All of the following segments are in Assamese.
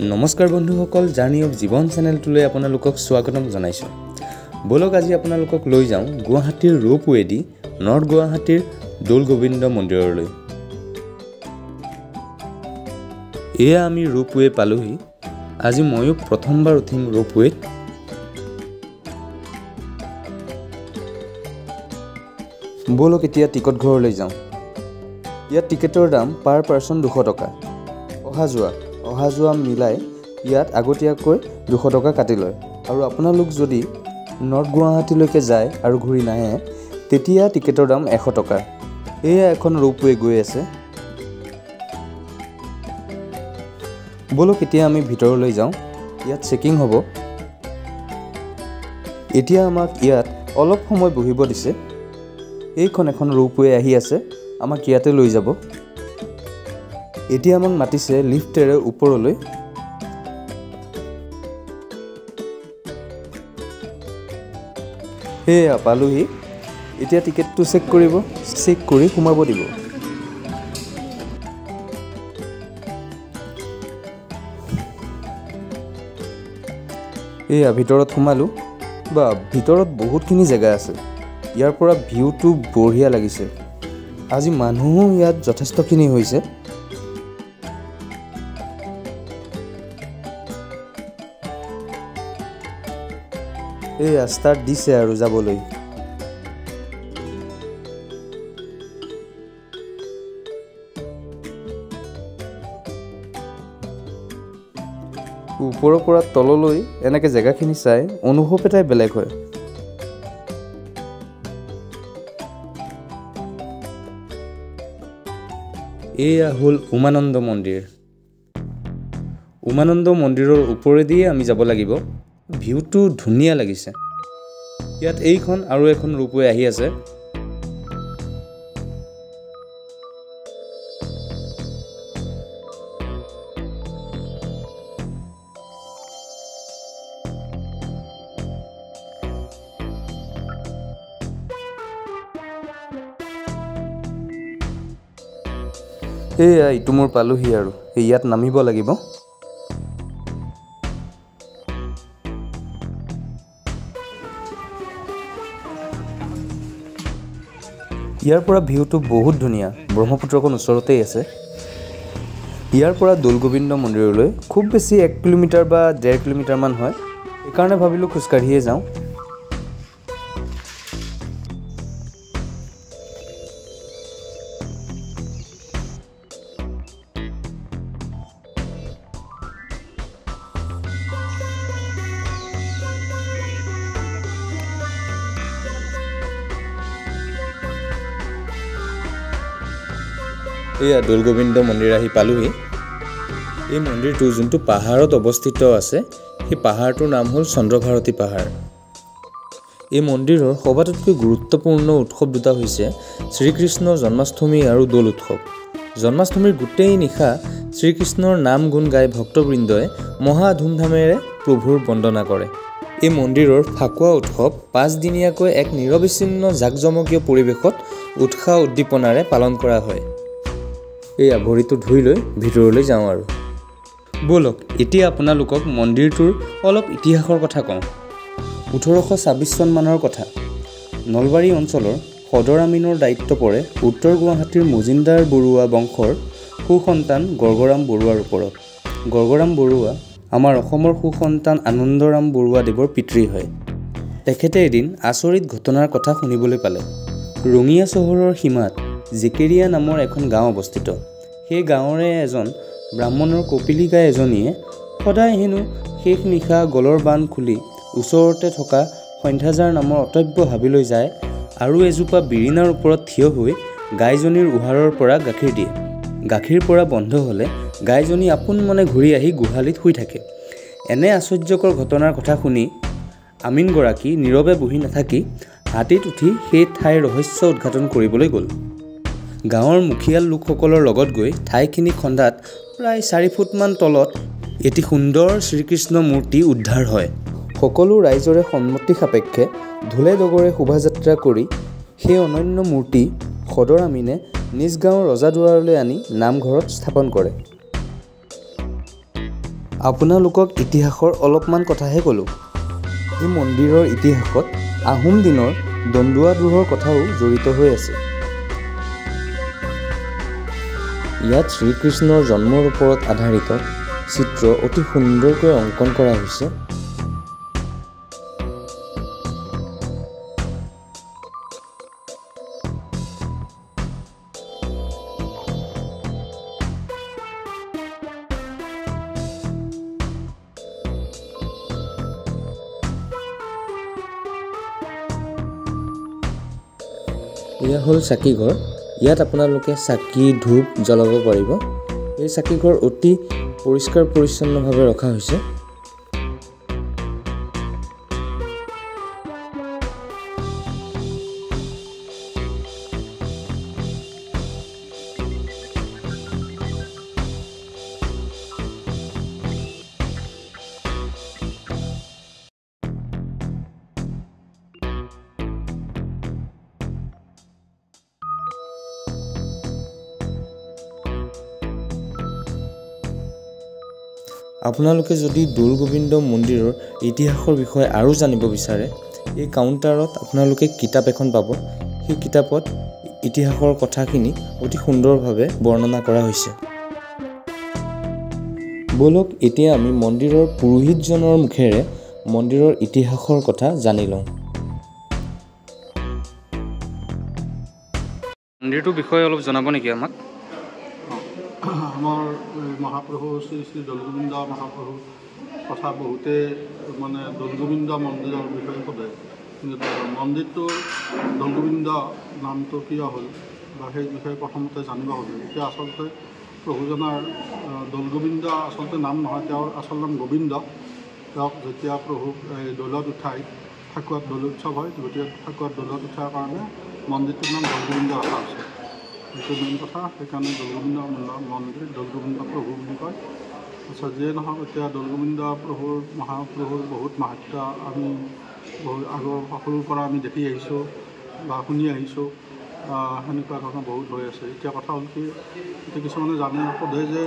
নমস্কাৰ বন্ধুসকল, জাৰ্নি অফ জীৱন চেনেলটোলৈ আপোনালোকক স্বাগতম জনাইছোঁ। ব'লক আজি আপোনালোকক লৈ যাওঁ গুৱাহাটীৰ ৰোপৱেদি নৰ্থ গুৱাহাটীৰ দৌল গোবিন্দ মন্দিৰলৈ। এয়া আমি ৰোপৱে পালোহি। আজি ময়ো প্ৰথমবাৰ উঠিম ৰোপৱেত। ব'লক এতিয়া টিকট ঘৰলৈ যাওঁ। ইয়াত টিকেটৰ দাম পাৰ পাৰ্চন 200 টকা। অহা যোৱা মিলাই ইয়াত আগতীয়াকৈ 200 টকা কাটি লয়। আৰু আপোনালোক যদি নৰ্থ গুৱাহাটীলৈকে যায় আৰু ঘূৰি নাহে তেতিয়া টিকেটৰ দাম 100 টকা। এয়া এখন ৰোপৱে গৈ আছে। ব'লক এতিয়া আমি ভিতৰলৈ যাওঁ। ইয়াত চেকিং হ'ব। এতিয়া আমাক ইয়াত অলপ সময় বহিব দিছে। এইখন এখন ৰোপৱে আহি আছে, আমাক ইয়াতে লৈ যাব। এতিয়া আমাক মাতিছে লিফ্টেৰে ওপৰলৈ। সেয়া পালোহি। এতিয়া টিকেটটো চেক কৰিব, চেক কৰি সোমাব দিব। এয়া ভিতৰত সোমালোঁ। বা ভিতৰত বহুতখিনি জেগা আছে। ইয়াৰ পৰা ভিউটো বঢ়িয়া লাগিছে। আজি মানুহো ইয়াত যথেষ্টখিনি হৈছে। এই ৰাস্তাত দিছে আৰু যাবলৈ। ওপৰৰ পৰা তললৈ এনেকৈ জেগাখিনি চাই অনুভৱ এটাই বেলেগ হয়। এয়া হ'ল উমানন্দ মন্দিৰ। উমানন্দ মন্দিৰৰ ওপৰেদিয়ে আমি যাব লাগিব। ভিউটো ধুনীয়া লাগিছে। ইয়াত এইখন আৰু এখন ৰোপৱে আহি আছে। এয়া ইটো মোৰ পালোহি আৰু ইয়াত নামিব লাগিব। ইয়াৰ পৰা ভিউটো বহুত ধুনীয়া। ব্ৰহ্মপুত্ৰখন ওচৰতেই আছে। ইয়াৰ পৰা দৌল গোবিন্দ মন্দিৰলৈ খুব বেছি 1 কিলোমিটাৰ বা 1.5 কিলোমিটাৰমান হয়। সেইকাৰণে ভাবিলোঁ খোজকাঢ়িয়ে যাওঁ। এয়া দৌল গোবিন্দ মন্দিৰ আহি পালোহি। এই মন্দিৰটো যোনটো পাহাৰত অৱস্থিত আছে সেই পাহাৰটোৰ নাম হ'ল চন্দ্ৰভাৰতী পাহাৰ। এই মন্দিৰৰ সবাতোতকৈ গুৰুত্বপূৰ্ণ উৎসৱ দুটা হৈছে শ্ৰীকৃষ্ণ জন্মাষ্টমী আৰু দৌল উৎসৱ। জন্মাষ্টমীৰ গোটেই নিশা শ্ৰীকৃষ্ণৰ নাম গুণ গাই ভক্তবৃন্দই মহা ধুমধামেৰে প্ৰভুৰ বন্দনা কৰে। এই মন্দিৰৰ ফাকুৱা উৎসৱ 5দিনীয়াকৈ এক নিৰৱচ্ছিন্ন জাকজমকীয় পৰিৱেশত উৎসাহ উদ্দীপনাৰে পালন কৰা হয়। এইয়া ভৰিটো ধুই লৈ ভিতৰলৈ যাওঁ আৰু। ব'লক এতিয়া আপোনালোকক মন্দিৰটোৰ অলপ ইতিহাসৰ কথা কওঁ। 1826 চনমানৰ কথা। নলবাৰী অঞ্চলৰ সদৰ আমিনৰ দায়িত্ব পৰে উত্তৰ গুৱাহাটীৰ মজিন্দাৰ বৰুৱা বংশৰ সুসন্তান গৰ্গৰাম বৰুৱাৰ ওপৰত। গৰ্গৰাম বৰুৱা আমাৰ অসমৰ সুসন্তান আনন্দৰাম বৰুৱাদেৱৰ পিতৃ হয়। তেখেতে এদিন আচৰিত ঘটনাৰ কথা শুনিবলৈ পালে। ৰঙিয়া চহৰৰ সীমাত জেকেৰিয়া নামৰ এখন গাঁও অৱস্থিত। সেই গাঁৱৰে এজন ব্ৰাহ্মণৰ কপিলী গাই এজনীয়ে সদায় হেনো শেষ নিশা গলৰ বান্ধ খুলি ওচৰতে থকা সন্ধ্যাজাৰ নামৰ অটব্য হাবিলৈ যায় আৰু এজোপা বিৰিণাৰ ওপৰত থিয় হৈ গাইজনীৰ উহাৰৰ পৰা গাখীৰ দিয়ে। গাখীৰ পৰা বন্ধ হ'লে গাইজনী আপোন মনে ঘূৰি আহি গোহালিত শুই থাকে। এনে আশ্চৰ্যকৰ ঘটনাৰ কথা শুনি আমিনগৰাকী নীৰৱে বহি নাথাকি হাতীত উঠি সেই ঠাইৰ ৰহস্য উদ্ঘাটন কৰিবলৈ গ'ল। গাঁৱৰ মুখিয়াল লোকসকলৰ লগত গৈ ঠাইখিনি খন্দাত প্ৰায় 4 ফুটমান তলত এটি সুন্দৰ শ্ৰীকৃষ্ণ মূৰ্তি উদ্ধাৰ হয়। সকলো ৰাইজৰে সন্মতি সাপেক্ষে ঢোলে ডগৰে শোভাযাত্ৰা কৰি সেই অনন্য মূৰ্তি সদৰ আমিনে নিজ গাঁৱৰ ৰজাদুৱাৰলৈ আনি নামঘৰত স্থাপন কৰে। আপোনালোকক ইতিহাসৰ অলপমান কথাহে ক'লোঁ। এই মন্দিৰৰ ইতিহাসত আহোম দিনৰ দন্দুৱা দ্ৰোহৰ কথাও জড়িত হৈ আছে। ইয়াত শ্ৰীকৃষ্ণৰ জন্মৰ ওপৰত আধাৰিত চিত্ৰ অতি সুন্দৰকৈ অংকন কৰা হৈছে। এয়া হ'ল চাকিঘৰ। ইয়াত আপোনালোকে চাকি ধূপ জ্বলাব পাৰিব। এই চাকিঘৰ অতি পৰিষ্কাৰ পৰিচ্ছন্নভাৱে ৰখা হৈছে। আপোনালোকে যদি দৌল গোবিন্দ মন্দিৰৰ ইতিহাসৰ বিষয়ে আৰু জানিব বিচাৰে, এই কাউণ্টাৰত আপোনালোকে কিতাপ এখন পাব। সেই কিতাপত ইতিহাসৰ কথাখিনি অতি সুন্দৰভাৱে বৰ্ণনা কৰা হৈছে। ব'লক এতিয়া আমি মন্দিৰৰ পুৰোহিতজনৰ মুখেৰে মন্দিৰৰ ইতিহাসৰ কথা জানি লওঁ। মন্দিৰটোৰ বিষয়ে অলপ জনাব নেকি আমাক? আমাৰ মহাপ্ৰভু শ্ৰী শ্ৰী দৌলগোবিন্দ মহাপ্ৰভুৰ কথা বহুতে মানে দৌলগোবিন্দ মন্দিৰৰ বিষয়ে সোধে, কিন্তু মন্দিৰটোৰ দৌলগোবিন্দ নামটো কিয় হ'ল বা সেই বিষয়ে প্ৰথমতে জানিব খোজে। এতিয়া আচলতে প্ৰভুজনাৰ দৌলগোবিন্দ আচলতে নাম নহয়, তেওঁৰ আচল নাম গোবিন্দ। তেওঁক যেতিয়া প্ৰভুক দৌলত উঠাই ফাকুৱাত দৌল উৎসৱ হয়, গতিকে ফাকুৱাত দৌলত উঠাৰ কাৰণে মন্দিৰটোৰ নাম দৌলগোবিন্দ ৰখা হৈছে। এইটো মেইন কথা, সেইকাৰণে দৌলগোবিন্দ মন্দিৰ দৌলগোবিন্দ প্ৰভু বুলি কয়। আচ্ছা, যিয়ে নহওক, এতিয়া দৌলগোবিন্দ প্ৰভুৰ মহাপ্ৰভুৰ বহুত মাহাত্ম্য আমি বহুত আগৰ সৰুৰ পৰা আমি দেখি আহিছোঁ বা শুনি আহিছোঁ, সেনেকুৱা ধৰণৰ বহুত হৈ আছে। এতিয়া কথা হ'ল কি, এতিয়া কিছুমানে জানে, সোধে যে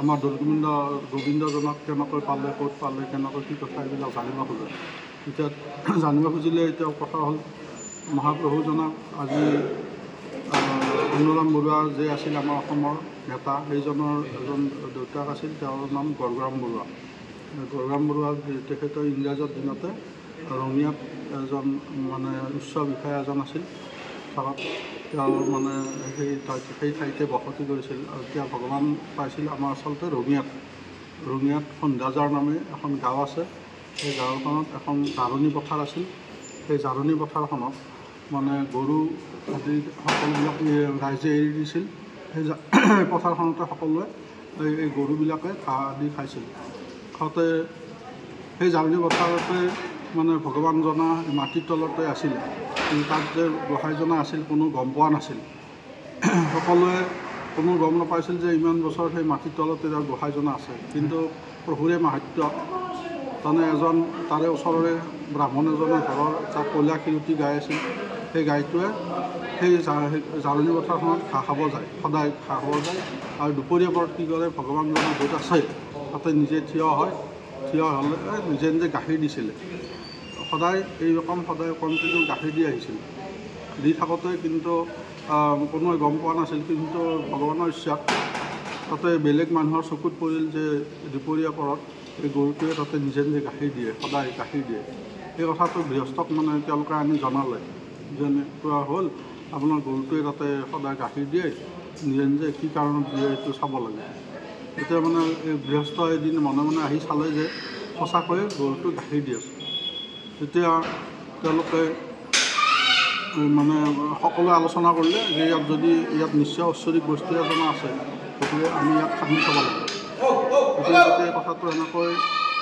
আমাৰ দৌলগোবিন্দ গোবিন্দজনক কেনেকৈ পালে, ক'ত পালে, কেনেকৈ কি কথা, এইবিলাক জানিব খোজে। এতিয়া জানিব খুজিলে এতিয়া কথা হ'ল, মহাপ্ৰভুজনক আজি অন্নৰাম বৰুৱা যে আছিল আমাৰ অসমৰ নেতা, সেইজনৰ এজন দেউতাক আছিল, তেওঁৰ নাম গৰ্গৰাম বৰুৱা। গৰ্গৰাম বৰুৱা তেখেতৰ ইংৰাজৰ দিনতে ৰঙিয়াত এজন মানে উচ্চ বিষয়া এজন আছিল, তেওঁ মানে সেই ঠাইতে বসতি কৰিছিল। আৰু এতিয়া ভগৱান পাইছিল আমাৰ আচলতে ৰঙিয়াত, ৰঙিয়াত সন্ধ্যাজাৰ নামে এখন গাঁও আছে। সেই গাঁওখনত এখন জাৰণি পথাৰ আছিল। সেই জাৰণি পথাৰখনত মানে গৰু আদি সকলোবিলাক ৰাইজে এৰি দিছিল। সেই পথাৰখনতে সকলোৱে এই গৰুবিলাকে ঘাঁহ আদি খাইছিল। খাওঁতে সেই জাৰণি পথাৰতে মানে ভগৱানজনা মাটিৰ তলতে আছিল, কিন্তু তাত যে গোসাঁইজনা আছিল কোনো গম পোৱা নাছিল। সকলোৱে কোনো গম নাপাইছিল যে ইমান বছৰ সেই মাটিৰ তলতে গোসাঁইজনা আছে। কিন্তু প্ৰভুৰে মাহাত্ম্য, তাৰমানে এজন তাৰে ওচৰৰে ব্ৰাহ্মণ এজনৰ ঘৰৰ এটা কলীয়া খিৰুটি গাই আছিল। সেই গাইটোৱে সেই জাৰণি পথাৰখনত ঘাঁহ খাব যায়, সদায় ঘাঁহ খাব যায়। আৰু দুপৰীয়া পৰত কি কৰে, ভগৱানজনৰ য'ত আছে তাতে নিজে থিয় হয়। থিয় হ'লে নিজে নিজে গাখীৰ দিছিলে সদায়, এইৰকম সদায় কণ্টিনিউ গাখীৰ দি আহিছিল। দি থাকোঁতে কিন্তু কোনোৱে গম পোৱা নাছিল। কিন্তু ভগৱানৰ ইচ্ছাত তাতে বেলেগ মানুহৰ চকুত পৰিল যে দুপৰীয়া পৰত এই গৰুটোৱে তাতে নিজে নিজে গাখীৰ দিয়ে, সদায় গাখীৰ দিয়ে। এই কথাটো গৃহস্থক মানে তেওঁলোকে আনি জনালে যে এনেকুৱা হ'ল, আপোনাৰ গৰুটোৱে তাতে সদায় গাখীৰ দিয়ে নিজে নিজে, কি কাৰণত দিয়ে সেইটো চাব লাগে। তেতিয়া মানে এই গৃহস্থ এদিন মনে মনে আহি চালে যে সঁচাকৈয়ে গৰুটো গাখীৰ দি আছে। তেতিয়া তেওঁলোকে মানে সকলোৱে আলোচনা কৰিলে যে ইয়াত যদি ইয়াত নিশ্চয় ঐশ্বৰিক বস্তু এজনা আছে, গতিকে আমি ইয়াত খান্দি চাব লাগে। গতিকে কথাটো এনেকৈ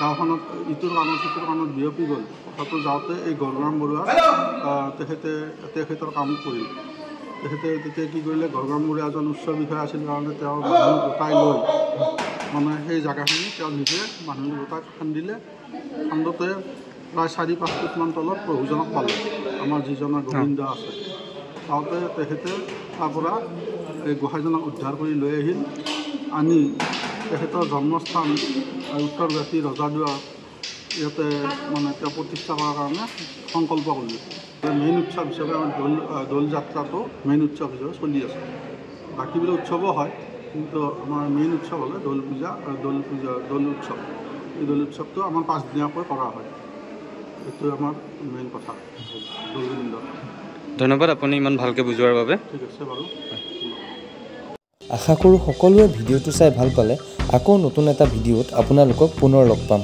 গাঁওখনত ইটোৰ কাণত সিটোৰ কাণত বিয়পি গ'ল। কথাটো যাওঁতে এই গৰ্গৰাম বৰুৱা তেখেতে তেখেতৰ কাম কৰিল। তেখেতে তেতিয়া কি কৰিলে, গৰ্গৰাম বৰুৱা এজন উচ্চ বিষয়া আছিল কাৰণে তেওঁ মানুহ গোটাই লৈ মানে সেই জেগাখিনি তেওঁ নিজে মানুহ গোটাই খান্দিলে। খান্দোতে প্ৰায় 4-5 ফুটমান তলত প্ৰভুজনক পালে, আমাৰ যিজনৰ গোবিন্দ আছে। পাওঁতে তেখেতে তাৰপৰা এই গোসাঁইজনক উদ্ধাৰ কৰি লৈ আহিল। আনি তেখেতৰ জন্মস্থান উত্তৰ গুৱাহাটী ৰজাদুৱাৰ ইয়াতে মানে তেওঁ প্ৰতিষ্ঠা কৰাৰ কাৰণে সংকল্প কৰিলে। মেইন উৎসৱ হিচাপে আমাৰ দৌল যাত্ৰাটো মেইন উৎসৱ হিচাপে চলি আছে। বাকীবিলাক উৎসৱো হয়, কিন্তু আমাৰ মেইন উৎসৱ হ'লে দৌল পূজা আৰু দৌল উৎসৱ। এই দৌল উৎসৱটো আমাৰ 5 দিনীয়াকৈ কৰা হয়। এইটো আমাৰ মেইন কথা দৌল গোবিন্দ। ধন্যবাদ, আপুনি ইমান ভালকৈ বুজোৱাৰ বাবে। ঠিক আছে বাৰু। আশা কৰোঁ সকলোৱে ভিডিঅ'টো চাই ভাল পালে। আকৌ নতুন এটা ভিডিঅ'ত আপোনালোকক পুনৰ লগ পাম।